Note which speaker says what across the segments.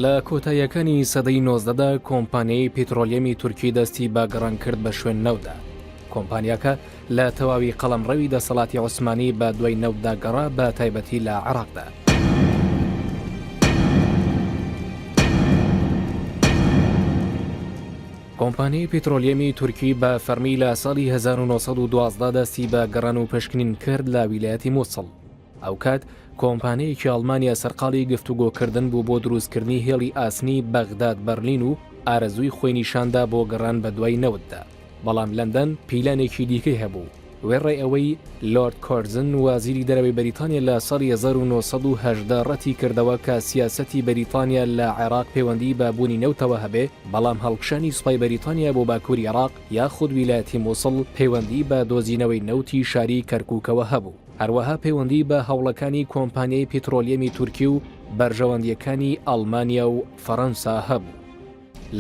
Speaker 1: لە کۆتاییەکانی سەدەی نۆزدەدا کۆمپانیای پیترۆلیەمی تورکی دەستی بە گەڕان کرد بە شوێن نەوتدا. کۆمپانیاکە لە تەواوی قەڵەمڕەوی دەسەڵاتی عوسمانی بە دوای نەوتدا گەڕا بە تایبەتی لە عێراقدا. کۆمپانیای پیترۆلیەمی تورکی بە فەرمی لە ساڵی 1912 دەستی بە گەڕان و پشکنین کرد لە ویلایەتی موسڵ. ئەوکات کۆمپانیایەکی ئەڵمانیا سەرقاڵی گفتوگۆکردن بوو بۆ دروستکردنی هێڵی ئاسنی بەغداد-بەرلین و ئارەزووی خۆی نیشاندا بۆ گەڕان بەدوای نەوتدا. بەڵام لەندەن پیلانێکی دیکەی هەبوو، وێڕای ئەوەی لۆرد کۆرزن وەزیری دەرەوەی بەریتانیا لە ساڵی 1918 ڕەتی کردەوە کە سیاسەتی بەریتانیا لە عێراق پەیوەندی بە بوونی نەوتەوە هەبێ، بەڵام هەڵکشانی سوپای بەریتانیا بۆ باکووری عێراق یاخود ویلایەتی موسڵ پەیوەندی بە دۆزینەوەی نەوتی شاری کەرکووکەوە هەبوو. هەروەها پەیوەندی بە هەوڵەکانی کۆمپانیای پیترۆلیەمی تورکی و بەرژەوەندییەکانی ئەڵمانیا و فەڕەنسا هەبوو.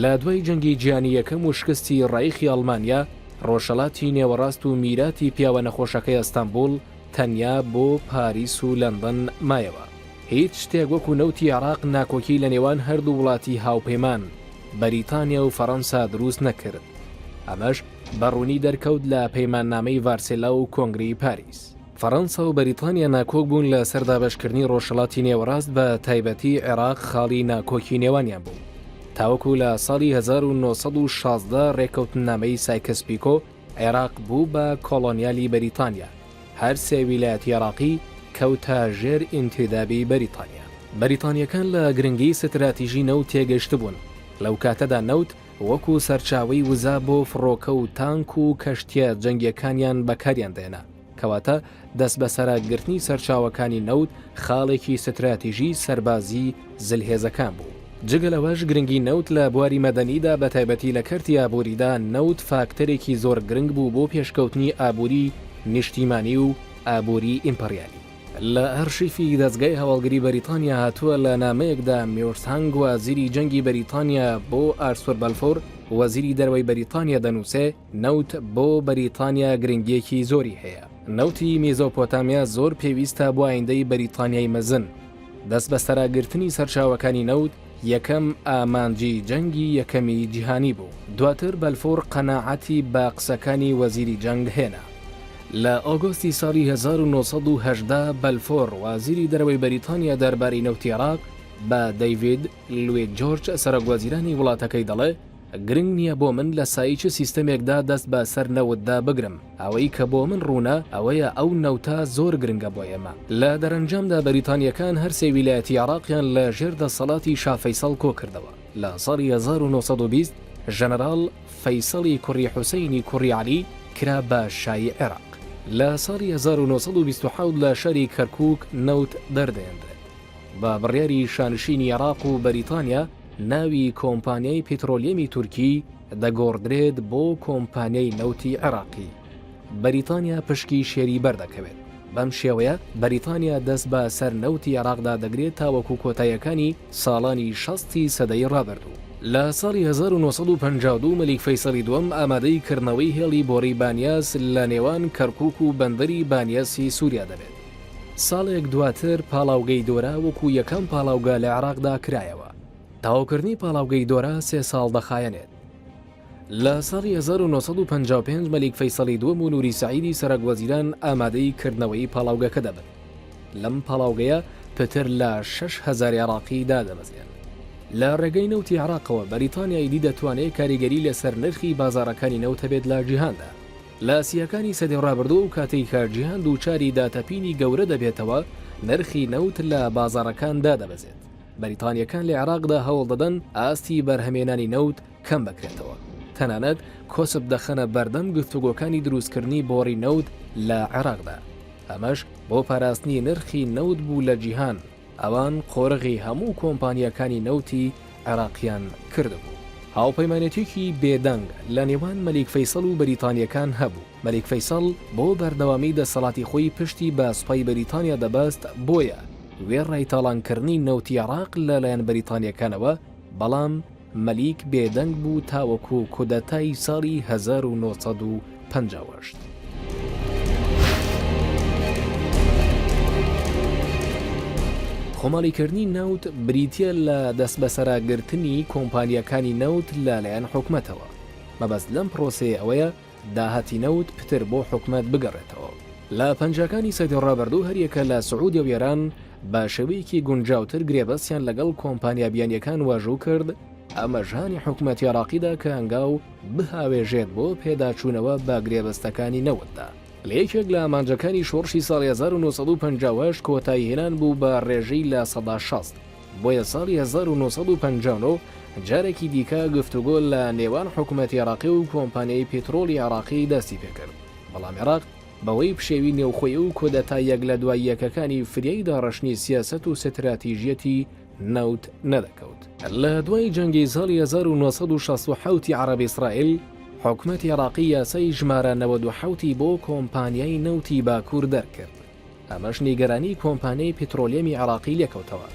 Speaker 1: لە دوای جەنگی جیهانی یەکەم و شکستی ڕایخی ئەڵمانیا، ڕۆژهەڵاتی نێوەڕاست و میراتی پیاوە نەخۆشەکەی ئەستەنبوڵ تەنیا بۆ پاریس و لەندەن مایەوە. هیچ شتێک وەکو نەوتی عێراق ناکۆکی لە نێوان هەردوو وڵاتی هاوپەیمان، بەریتانیا و فەڕەنسا دروست نەکرد. ئەمەش بە ڕوونی دەرکەوت لە پەیماننامەی ڤارسێلا و کۆنگرەی پاریس. فەڕەنسا و بەریتانیا ناکۆک بوون لە سەر دابەشکردنی ڕۆژهەڵاتی نێوەڕاست بە تایبەتی عێراق خاڵی ناکۆکی نێوانیان بوو تاوەکو لە ساڵی 1916 ڕێککەوتننامەی سایکس پیکۆ عێراق بوو بە کۆڵۆنیالی بەریتانیا هەر سێ ویلایەتی عێراقی کەوتە ژێر ئینتیدابی بەریتانیا. بەریتانییەکان لە گرنگی ستراتیژی نەوت تێگەشتبوون لەو کاتەدا نەوت وەکو سەرچاوەی وزە بۆ فڕۆکە و تانک و کەشتییە جەنگییەکانیان بەکاریان دەهێنا، کەواتە دەستبەسەراگرتنی سەرچاوەکانی نەوت خاڵێکی ستراتیژی سەربازی زلهێزەکان بوو. جگە لەوەش گرنگی نەوت لە بواری مەدەنیدا بەتایبەتی لە کەرتی ئابووریدا نەوت فاکتەرێکی زۆر گرنگ بوو بۆ پێشکەوتنی ئابووری نیشتیمانی و ئابووری ئیمپڕیالی. لە ئەرشیفی دەزگای هەواڵگری بەریتانیا هاتووە لە نامەیەکدا میرس هانگ وەزیری جەنگی بەریتانیا بۆ ئارسۆر بەلفۆر وەزیری دەرەوەی بەریتانیا دەنووسێ نەوت بۆ بەریتانیا گرنگییەکی زۆری هەیە. نەوتی میزۆپۆتامیا زۆر پێویستە بۆ ئایندەی بەریتانیای مەزن. دەستبەسەراگرتنی سەرچاوەکانی نەوت یەکەم ئامانجی جەنگی یەکەمی جیهانی بوو. دواتر بەلفور قەناعەتی بە قسەکانی وەزیری جەنگ هێنا. لە ئۆگۆستی ساڵی 1918 بەلفۆر وەزیری دەرەوەی بەریتانیا دەربارەی نەوتی عێراق بە دەیڤید لوید جۆرج سەرۆک وەزیرانی وڵاتەکەی دەڵێ گرنگ نییە بۆ من لە سایەی چ سیستەمێکدا دەست بە سەر نەوتدا بگرم، ئەوەی کە بۆ من ڕوونە ئەوەیە ئەو نەوتە زۆر گرنگە بۆ ئێمە. لە دەرەنجامدا بەریتانییەکان هەر سێ ویلایەتی عێراقیان لە ژێر دەسەڵاتی شا فەیسەڵ کۆکردەوە. لە ساڵی 1920 ژەنەراڵ فەیسەڵی کوڕی حوسەینی کوڕی عەلی کرا بە شای عێراق. لە ساڵی 1927 لە شاری کەرکووک نەوت دەردەهێنرێت. بە بڕیاری شانشینی عێراق و بەریتانیا ناوی کۆمپانیای پیترۆلیەمی تورکی دەگۆڕدرێت بۆ کۆمپانیای نەوتی عێراقی. بەریتانیا پشکی شێری بەردەکەوێت. بەم شێوەیە بەریتانیا دەست بە سەر نەوتی عێراقدا دەگرێت تاوەکو کۆتاییەکانی ساڵانی شەستی سەدەی ڕابردوو. لە ساڵی 1952 مەلیک فەیسەڵی دووەم ئامادەی کردنەوەی هێڵی بۆڕی بانیاس لە نێوان کەرکوک و بەندەری بانیاسی سوریا دەبێت. ساڵێک دواتر پاڵاوگەی دۆرا وەکو یەکەم پاڵاوگە لە عێراقدا کرایەوە. تەواوکردنی پاڵاوگەی دۆرا سێ ساڵ دەخایەنێت. لە ساڵی 1955 مەلیک فەیسەڵی دووەم و نوری سەعیدی سەرەک وەزیران ئامادەی کردنەوەی پاڵاوگەکە دەبن. لەم پاڵاوگەیە پتر لە 6000 عێراقی دادەمەزرێن. لە ڕێگەی نەوتی عێراقەوە بەریتانیا ئیدی دەتوانێت کاریگەری لەسەر نرخی بازاڕەکانی نەوت هەبێت لە جیهاندا. لە سییەکانی سەدەی ڕابردوو ئەو کاتەی کە جیهان دووچاری داتەپینی گەورە دەبێتەوە، نرخی نەوت لە بازاڕەکان دادەبەزێت. بەریتانییەکان لە عێراقدا هەوڵدەدەن ئاستی بەرهەمێنانی نەوت کەم بکرێتەوە. تەنانەت کۆسپ دەخەنە بەردەم گفتوگۆکانی دروستکردنی بۆڕی نەوت لە عێراقدا. ئەمەش بۆ پاراستنی نرخی نەوت بوو لە جیهان. ئەوان قۆرغی هەموو کۆمپانیاکانی نەوتی عێراقیان کردبوو. هاوپەیمانێتیەکی بێدەنگ لە نێوان مەلیک فەیسەڵ و بەریتانیەکان هەبوو. مەلیک فەیسەڵ بۆ بەردەوامی دەسەڵاتی خۆی پشتی بە سوپای بەریتانیا دەبەست، بۆیە وێڕای تاڵانکردنی نەوتی عێراق لە لایەن بەریتانیەکانەوە، بەڵام مەلیک بێدەنگ بوو تاوەکو کودەتای ساڵی 1958. خۆماڵیکردنی نەوت بریتییە لە دەستبەسەراگرتنی کۆمپانیاکانی نەوت لەلایەن حکومەتەوە. مەبەست لەم پرۆسەیە ئەوەیە داهاتی نەوت پتر بۆ حکومەت بگەڕێتەوە. لە پەنجاکانی سەدەی ڕابردوو هەریەکە لە سعودیە و ئێران بە شێوەیەکی گونجاوتر گرێبەستیان لەگەڵ کۆمپانیا بیانییەکان واژوو کرد، ئەمەش هانی حکومەتی عێراقی دا کە هەنگاو بهاوێژێت بۆ پێداچوونەوە بە گرێبەستەکانی نەوتدا. لە یەکێک لە ئامانجەکانی شۆڕشی ساڵی 1958 کۆتاییهێنان بوو بە ڕێژەی 60%، بۆیە ساڵی 1959 جارێکی دیکە گفتوگۆ لە نێوان حکومەتی عێراقی و کۆمپانیای پترۆڵی عێراقی دەستی پێکرد، بەڵام عێراق بەهۆی پشێوی نێوخۆی و کودەتا یەک لە دوای یەکەکانی فریای داڕشتنی سیاسەت و ستراتیژیەتی نەوت نەدەکەوت. لە دوای جەنگی ساڵی 1967 ی عەڕەب ئیسرائیل، حکومەتی عێراقی یاسای ژمارە 97 ی بۆ کۆمپانیای نەوتی باکوور دەرکرد، ئەمەش نیگەرانی کۆمپانیای پترۆلیەمی عێراقی لێکەوتەوە.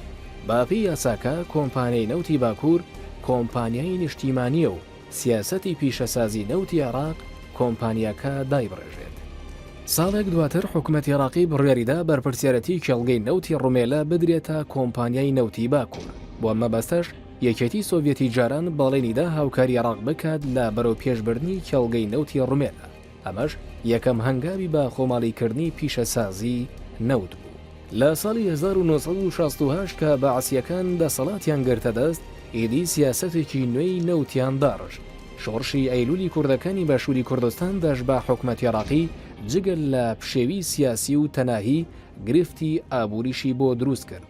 Speaker 1: بەپێی یاساکە، کۆمپانیای نەوتی باکوور کۆمپانیای نیشتیمانییە و سیاسەتی پیشەسازی نەوتی عێراق کۆمپانیاکە دایبڕێژێت. ساڵێک دواتر حکومەتی عێراقی بڕیاریدا بەرپرسیارەتی کێڵگەی نەوتی ڕومێلە بدرێتە کۆمپانیای نەوتی باکوور، بۆ ئەم مەبەستەش یەکێتی سۆڤیەتی جاران بەڵێنیدا هاوکاری عێراق بکات لە بەرەوپێشبردنی کێڵگەی نەوتی ڕومێلە، ئەمەش یەکەم هەنگاوی بە خۆماڵیکردنی پیشەسازی نەوت بوو. لە ساڵی 1968 کە بەعسییەکان دەسەڵاتیان گرتە دەست، ئیدی سیاسەتێکی نوێی نەوتیان داڕشت. شۆڕشی ئەیلولی کوردەکانی باشووری کوردستان داش بە حکومەتی عێراقی جگە لە پشێوی سیاسی و تەناهی، گرفتی ئابووریشی بۆ دروست کرد.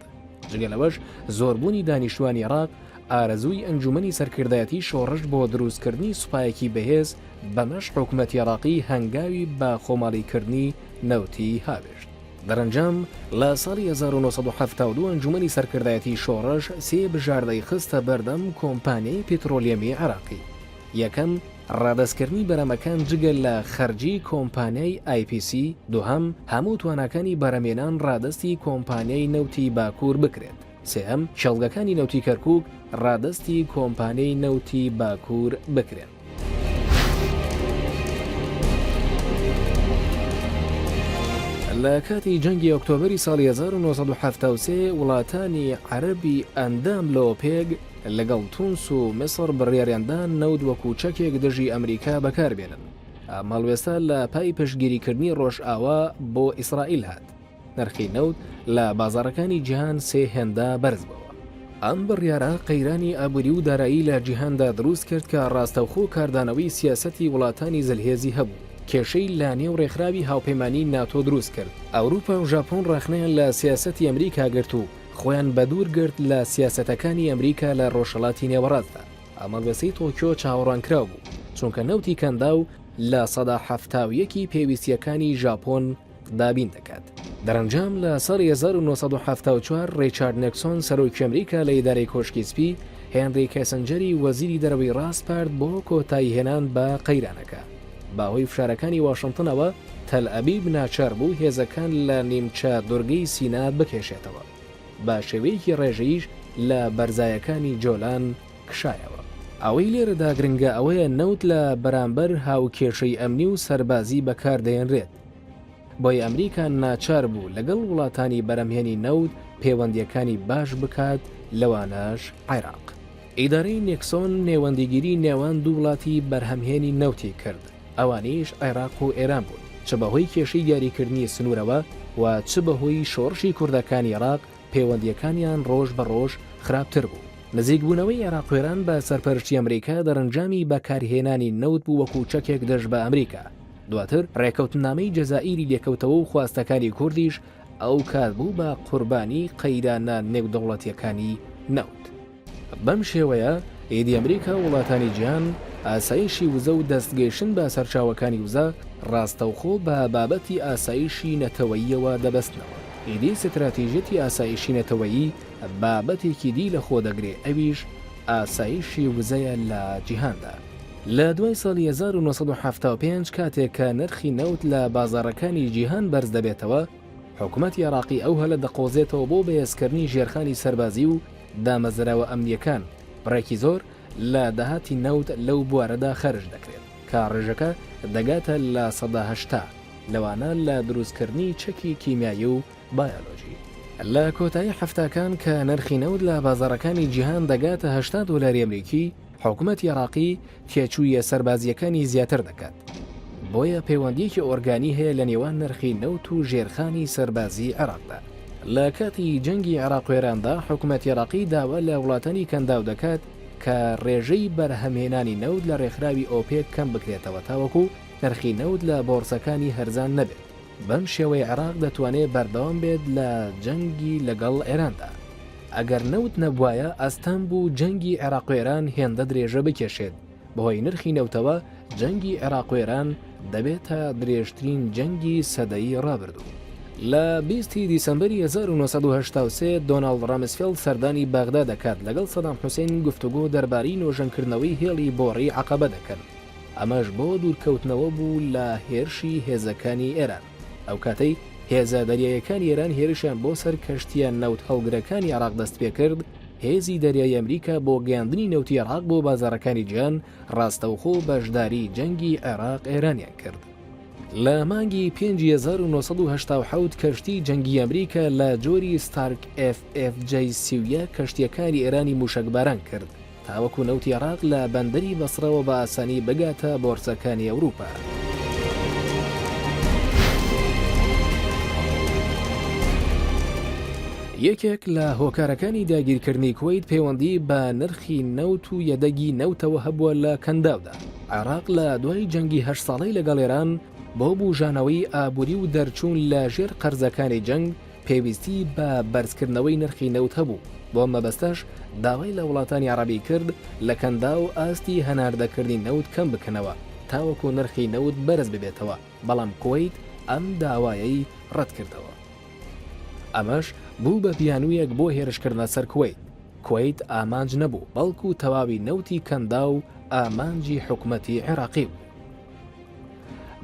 Speaker 1: جگە لەوەش زۆربوونی دانیشتوانی عێراق، ئارەزووی ئەنجومەنی سەرکردایەتی شۆڕش بۆ دروستکردنی سوپایەکی بەهێز، بەمەش حکومەتی عێراقی هەنگاوی بە خۆماڵیکردنی نەوتی هاوێشت. دەرەنجام لە ساڵی 1972 ئەنجومەنی سەرکردایەتی شۆڕش سێ بژاردەی خستە بەردەم کۆمپانیای پترۆلیەمی عێراقی. یەکەم، ڕادەستکردنی بەرهەمەکان جگە لە خەرجی کۆمپانیای IPC، دووهەم، هەموو تواناکانی بەرهەمهێنان ڕادەستی کۆمپانیای نەوتی باکوور بکرێت، سێهەم، کێڵگەکانی نەوتی کەرکووک ڕادەستی کۆمپانیای نەوتی باکوور بکرێن. لە کاتی جەنگی ئۆکتۆبەری ساڵی 1973 وڵاتانی عەرەبی ئەندام لە ئۆپێک لەگەڵ تونس و میسڕ بڕیاریاندا نەوت وەکو چەکێک دژی ئەمریکا بەکاربێنن. ئەم هەڵوێستە لە پای پشتگیریکردنی ڕۆژئاوا بۆ ئیسرائیل هات. نرخی نەوت لە بازاڕەکانی جیهان سێ هێندە بەرزبووەوە. ئەم بڕیارە قەیرانی ئابووری و دارایی لە جیهاندا دروست کرد کە ڕاستەوخۆ کاردانەوەی سیاسەتی وڵاتانی زلهێزی هەبوو، کێشەی لە نێو ڕێکخراوی هاوپەیمانی ناتۆ دروست کرد. ئەوروپا و ژاپۆن ڕەخنەیان لە سیاسەتی ئەمریکا گرت و خۆیان بەدوور گرت لە سیاسەتەکانی ئەمریکا لە ڕۆژهەڵاتی نێوەڕاستدا. ئەم هەڵوێستەی تۆکیۆ چاوەڕوانکراو بوو، چونکە نەوتی کەنداو 71% ی پێویستییەکانی ژاپۆن دابین دەکات. دەرەنجام لە ساڵی 1974 ڕیچارد نێکسۆن سەرۆکی ئەمریکا لە ئیدارەی کۆشکی سپی هێنری کێسنجەری وەزیری دەرەوەی ڕاسپارد بۆ کۆتاییهێنان بە قەیرانەکە. بەهۆی فشارەکانی واشنتنەوە تەلئەبیب ناچار بوو هێزەکان لە نیمچە دورگەی سینا بکێشێتەوە. بە شێوەیەکی ڕێژەییش لە بەرزایەکانی جۆلان کشایەوە. ئەوەی لێرەدا گرنگە ئەوەیە نەوت لە بەرامبەر هاوکێشەی ئەمنی و سەربازی بەکاردەهێنرێت. بۆیە ئەمریکا ناچار بوو لەگەڵ وڵاتانی بەرهەمهێنی نەوت پێوەندییەکانی باش بکات لەوانەش عێراق. ئیدارەی نیکسۆن نێوەندیگیری نێوان دوو وڵاتی بەرهەمهێنی نەوتی کرد، ئەوانیش عێراق و ئێران بوون، چ بەهۆی کێشەی دیاریکردنی سنوورەوە و چ بەهۆی شۆڕشی کوردەکانی عێراق پێوەندییەکانیان ڕۆژ بە ڕۆژ خراپتر بوو. نزیکبوونەوەی عێراق و ئێران بە سەرپەرشتی ئەمریکا دەرەنجامی بەکارهێنانی نەوت بوو وەکو چەکێک دژ بە ئەمریکا. دواتر ڕێکەوتننامەی جەزائیری لێکەوتەوە و خواستەکانی کوردیش ئەو کات بوو بە قوربانی قەیرانە نێودەوڵەتییەکانی نەوت. بەم شێوەیە ئیدی ئەمریکا و وڵاتانی جیهان ئاسایشی وزە و دەستگەیشتن بە سەرچاوەکانی وزە ڕاستەوخۆ بە بابەتی ئاسایشی نەتەوەییەوە دەبەستنەوە. ئیدی ستراتیژیەتی ئاسایشی نەتەوەیی بابەتێکی دی لەخۆ دەگرێ ئەویش ئاسایشی وزەیە لە جیهاندا. لە دوای ساڵی 1975 کاتێک کە نرخی نەوت لە بازاڕەکانی جیهان بەرز دەبێتەوە، حکومەتی عێراقی ئەو هەلە دەقۆزێتەوە بۆ بەهێزکردنی ژێرخانی سەربازی و دامەزراوە ئەمنییەکان، بڕێکی زۆر لە داهاتی نەوت لەو بوارەدا خەرج دەکرێت، کە ڕێژەکە دەگاتە 80%، لەوانە لە دروستکردنی چەکی کیمیایی و بایۆلۆجی. لە کۆتایی حەفتاکان کە نرخی نەوت لە بازاڕەکانی جیهان دەگاتە 80 دۆلاری ئەمریکی، حکومەتی عێراقی تێچوویە سەربازییەکانی زیاتر دەکات. بۆیە پەیوەندییەکی ئۆرگانی هەیە لە نێوان نرخی نەوت و ژێرخانی سەربازیی عێراقدا. لە کاتی جەنگی عێراق و ئێراندا حکومەتی عێراقی داوا لە وڵاتانی کەنداو دەکات کە ڕێژەی بەرهەمهێنانی نەوت لە ڕێکخراوی ئۆپێک کەم بکرێتەوە تاوەکو نرخی نەوت لە بۆڕسەکانی هەرزان نەبێت. بەم شێوەیە عێراق دەتوانێت بەردەوام بێت لە جەنگی لەگەڵ ئێراندا. ئەگەر نەوت نەبوایە ئەستەم بوو جەنگی عێراق و ئێران هێندە درێژە بکێشێت، بەهۆی نرخی نەوتەوە جەنگی عێراق و ئێران دەبێتە درێژترین جەنگی سەدەی ڕابردوو. لە 20 ی دیسەمبەری 1983 دۆناڵد ڕامسفێڵد سەردانی بەغدا دەکات لەگەڵ سەدام حوسەین گفتوگۆ دەربارەی نۆژەنکردنەوەی هێڵی بۆڕی عەقەبە دەکەن. ئەمەش بۆ دوورکەوتنەوە بوو لە هێرشی هێزەکانی ئێران. ئەو کاتەی هێزە دەریاییەکانی ئێران هێرشیان بۆ سەر کەشتییە نەوتهەڵگرەکانی عێراق دەستپێکرد، هێزی دەریایی ئەمریکا بۆ گەیاندنی نەوتی عێراق بۆ بازاڕەکانی جیهان ڕاستەوخۆ بەشداری جەنگی عێراق-ئێرانیان کرد. لە مانگی پێنجی 1987 کەشتی جەنگی ئەمریکا لە جۆری ستارک FFJ 31 کەشتییەکانی ئێرانی مووشەکباران کرد. تاوەکو نەوتی عێراق لە بەندەری بەسڕەوە بە ئاسانی بگاتە بۆرسەکانی ئەوروپا. یەکێک لە هۆکارەکانی داگیرکردنی کوەیت پەیوەندی بە نرخی نەوت و یەدەگی نەوتەوە هەبووە لە کەنداودا. عێراق لە دوای جەنگی هەشت ساڵەی لەگەڵ ئێران بۆ بوژانەوەی ئابووری و دەرچوون لە ژێر قەرزەکانی جەنگ، پێویستی بە بەرزکردنەوەی نرخی نەوت هەبوو، بۆ ئەم مەبەستەش داوای لە وڵاتانی عەڕەبی کرد لە کەنداو ئاستی هەناردەکردنی نەوت کەم بکەنەوە تاوەکو نرخی نەوت بەرز ببێتەوە، بەڵام کوەیت ئەم داوایەی ڕەتکردەوە. ئەمەش بوو بە بیانوویەک بۆ هێرشکردنە سەر کوەیت. کوەیت ئامانج نەبوو، بەڵکو تەواوی نەوتی کەنداو ئامانجی حکومەتی عێراقی بوو.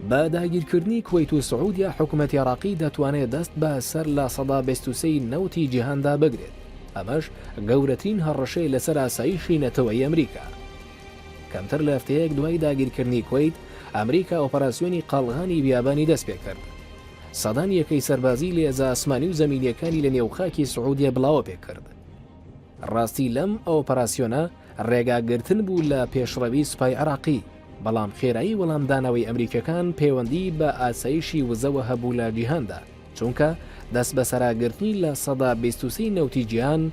Speaker 1: بە داگیرکردنی کوەیت و سعودیە حکومەتی عێراقی دەتوانێت دەست بە سەر 23% ی نەوتی جیهاندا بگرێت، ئەمەش گەورەترین هەڕەشەیە لەسەر ئاسایشی نەتەوەیی ئەمریکا. کەمتر لە هەفتەیەک دوای داگیرکردنی کوەیت، ئەمریکا ئۆپەراسیۆنی قەڵغانی بیابانی دەستپێکرد. سەدان یەکەی سەربازی لە هێزە ئاسمانی و زەمینییەکانی لە نێو خاکی سعودیە بڵاوە پێکرد. ڕاستی لەم ئۆپەراسیۆنە ڕێگاگرتن بوو لە پێشڕەوی سوپای عێراقی، بەڵام خێرایی وەڵامدانەوەی ئەمریکیەکان پەیوەندی بە ئاسایشی وزەوە هەبوو لە جیهاندا، چونکە دەستبەسەراگرتنی 23% نەوتی جیهان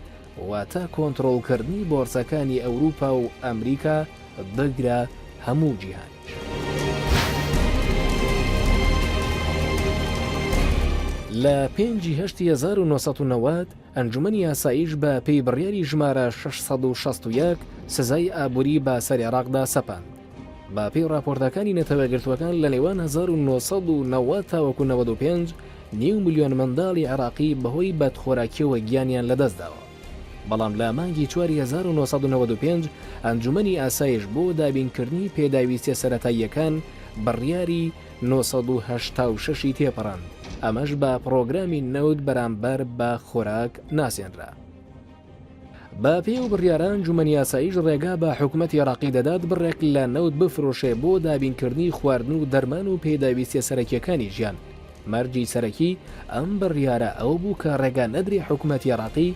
Speaker 1: واتە کۆنتڕۆڵکردنی بۆرسەکانی ئەوروپا و ئەمریکا بگرە هەموو جیهانیش. لە پێنجی هەشتی 1990 ئەنجومەنی ئاسایش بە پێی بڕیاری ژمارە 661 سزای ئابووری بە سەر عێراقدا سەپاند. بە پێی ڕاپۆرتەکانی نەتەوەیەکگرتووەکان لە نێوان 1990 تاوەکو 95 نیو ملیۆن منداڵی عێراقی بەهۆی بەدخۆراکیەوە گیانیان لەدەستداوە. بەڵام لە مانگی چواری 1995 ئەنجومەنی ئاسایش بۆ دابینکردنی پێداویستیە سەرەتاییەکان بڕیاری 986 ی تێپەڕاند، ئەمەش بە پڕۆگرامی نەوت بەرامبەر بە خۆراک ناسێنرا. بە پێی ئەو بڕیارە ئەنجومەنی ئاسایش ڕێگا بە حکومەتی عێراقی دەدات بڕێک لە نەوت بفرۆشێ بۆ دابینکردنی خواردن و دەرمان و پێداویستیە سەرەکیەکانی ژیان. مەرجی سەرەکی ئەم بڕیارە ئەوە بوو کە ڕێگا نەدرێ حکومەتی عێراقی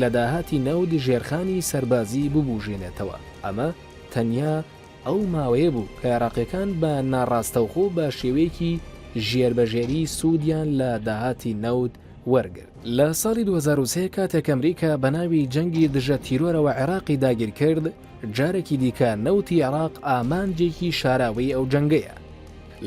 Speaker 1: لە داهاتی نەوت ژێرخانی سەربازی ببوژێنێتەوە. ئەمە تەنیا ئەو ماوەیە بوو کە عێراقیەکان بە ناڕاستەوخۆ بە شێوەیەکی ژێربەژێری سوودیان لە داهاتی نەوت وەرگرت. لە ساڵی 2003 کاتێک ئەمریکا بە ناوی جەنگی دژە تیرۆرەوە عێراقی داگیرکرد، جارێکی دیکە نەوتی عێراق ئامانجێکی شاراوەی ئەو جەنگەیە.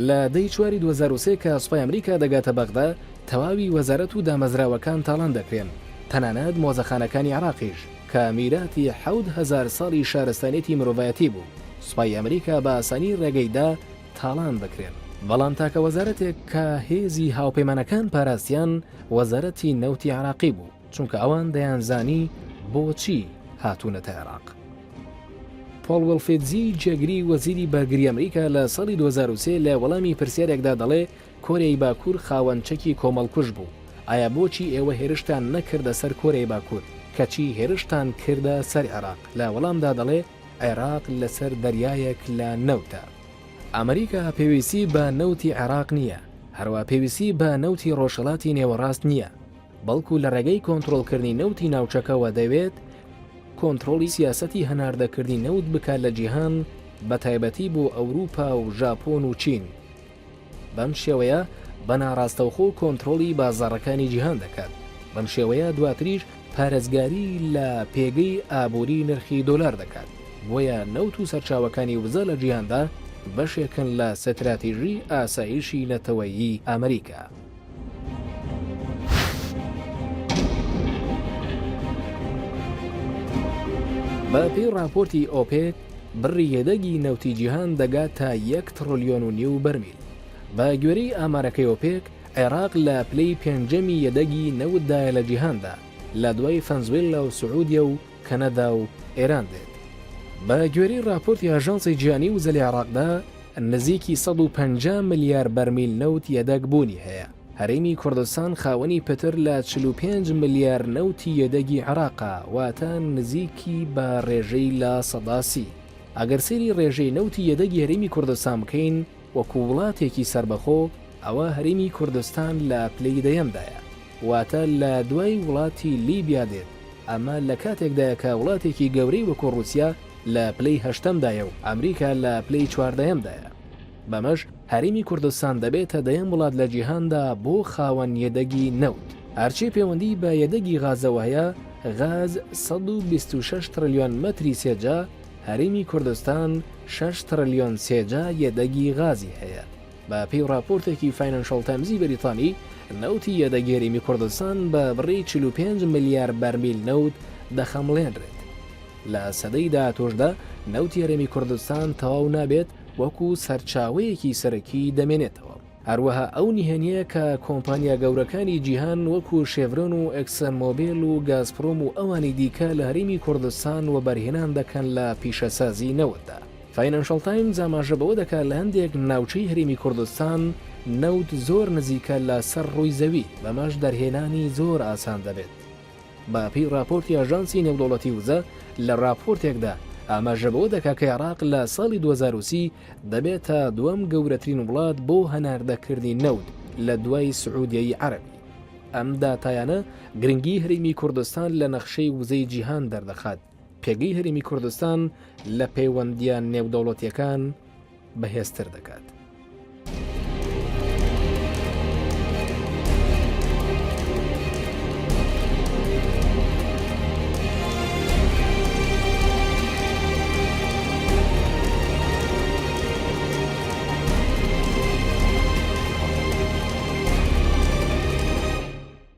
Speaker 1: لە دەی چواری 2003 کە سوپای ئەمریکا دەگاتە بەغدا، تەواوی وەزارەت و دامەزراوەکان تاڵان دەکرێن، تەنانەت مۆزەخانەکانی عێراقیش. کە میراتی 7000 ساڵی شارستانیەتی مرۆڤایەتی بوو، سوپای ئەمریکا بە ئاسانی ڕێگەی دا تاڵان بکرێن. بەڵام تاکە وەزارەتێک کە هێزی هاوپەیمانەکان پاراستیان وەزارەتی نەوتی عێراقی بوو، چونکە ئەوان دەیانزانی بۆچی هاتوونەتە عێراق. پۆڵ وڵفیتزی جێگری وەزیری بەرگری ئەمریکا لە ساڵی 2003 لە وەڵامی پرسیارێکدا دەڵێ کۆریای باکوور خاوەن چەکی کۆمەڵکوژ بوو، ئایا بۆچی ئێوە هێرشتان نەکردە سەر کۆریای باکوور، کەچی هێرشتان کردە سەر عێراق، لە وەڵامدا دەڵێ عێراق لەسەر دەریایەک لە نەوتە. ئەمریکا پێویستی بە نەوتی عێراق نییە، هەروا پێویستی بە نەوتی ڕۆژهەڵاتی نێوەڕاست نییە. بەڵکو لە ڕێگەی کۆنترۆڵکردنی نەوتی ناوچەکەوە دەیەوێت کۆنترۆڵی سیاسەتی هەناردەکردنی نەوت بکات لە جیهان بەتایبەتی بۆ ئەوروپا و ژاپۆن و چین. بەم شێوەیە بە ناڕاستەوخۆ کۆنترۆڵی بازاڕەکانی جیهان دەکات، بەم شێوەیە دواتریش پارێزگاری لە پێگەی ئابووری نرخی دۆلار دەکات، بۆیە نەوت و سەرچاوەکانی وزە لە جیهاندا بەشێکن لە ستراتیژی ئاسایشی نەتەوەیی ئەمریکا. بە پێی ڕاپۆرتی ئۆپێک، بڕی یەدەگی نەوتی جیهان دەگاتە یەک تڕلیۆن و نیو بەرمیل. بە گوێرەی ئامارەکەی ئۆپێک، عێراق لە پلەی پێنجەمی یەدەگی نەوتدایە لە جیهاندا، لە دوای فەنزوێلا و سعودیە و کەنەدا و ئێران دێت. بە گوێرەی ڕاپۆرتی ئاژانسی جیهانی وزە لە عێراقدا، نزیکی 150 ملیار بەرمیل نەوت یەدەگ بوونی هەیە. هەرێمی کوردستان خاوەنی پتر لە 45 ملیار نەوتی یەدەگی عێراقە، واتە نزیکی بە ڕێژەی 30%. ئەگەر سەیری ڕێژەی نەوتی یەدەگی هەرێمی کوردستان بکەین وەکو وڵاتێکی سەربەخۆ، ئەوا هەرێمی کوردستان لە پلەی دەیەمدایە، واتە لە دوای وڵاتی لیبیا دێت، ئەمە لە کاتێکدایە کە وڵاتێکی گەورەی وەکو ڕووسیا لە پلەی هەشتەمدایە و ئەمریکا لە پلەی چواردەیەمدایە. بەمەش هەرێمی کوردستان دەبێتە دەیەم وڵات لە جیهاندا بۆ خاوەن یەدەگی نەوت. هەرچی پەیوەندی بە یەدەگی غازەوە هەیە، غاز 126 تڕلیۆن مەتری سێجا، هەرێمی کوردستان شەش تڕلیۆن سێجا یەدەگی غازی هەیە. بە پێی ڕاپۆرتێکی فاینانشاڵ تایمزی بەریتانی، نەوتی یەدەگی هەرێمی کوردستان بە بڕی 45 ملیار بەرمیل نەوت دەخەمڵێنرێت. لە سەدەی داهاتووشدا نەوتی هەرێمی کوردستان تەواو نابێت وەکو سەرچاوەیەکی سەرەکی دەمێنێتەوە. هەروەها ئەو نهێنییە کە کۆمپانیا گەورەکانی جیهان وەکو شێڤرۆن و ئێکسن مۆبیل و گازپرۆم و ئەوانی دیکە لە هەرێمی کوردستان وەبەرهێنان دەکەن لە پیشەسازی نەوتدا. فاینانشاڵ تایمز ئاماژە بەوە دەکات لە هەندێک ناوچەی هەرێمی کوردستان نەوت زۆر نزیکە لە سەر ڕووی زەوی، بەمەش دەرهێنانی زۆر ئاسان دەبێت. بە پێی ڕاپۆرتی ئاژانسی نێودەوڵەتی وزە لە ڕاپۆرتێکدا ئاماژە بەوە دەکات کە عێراق لە ساڵی 2030 دەبێتە دووەم گەورەترین وڵات بۆ هەناردەکردنی نەوت لە دوای سعودیەی عەرەبی. ئەم داتایانە گرنگی هەرێمی کوردستان لە نەخشەی وزەی جیهان دەردەخات، پێگەی هەرێمی کوردستان لە پەیوەندییە نێودەوڵەتییەکان بەهێزتر دەکات.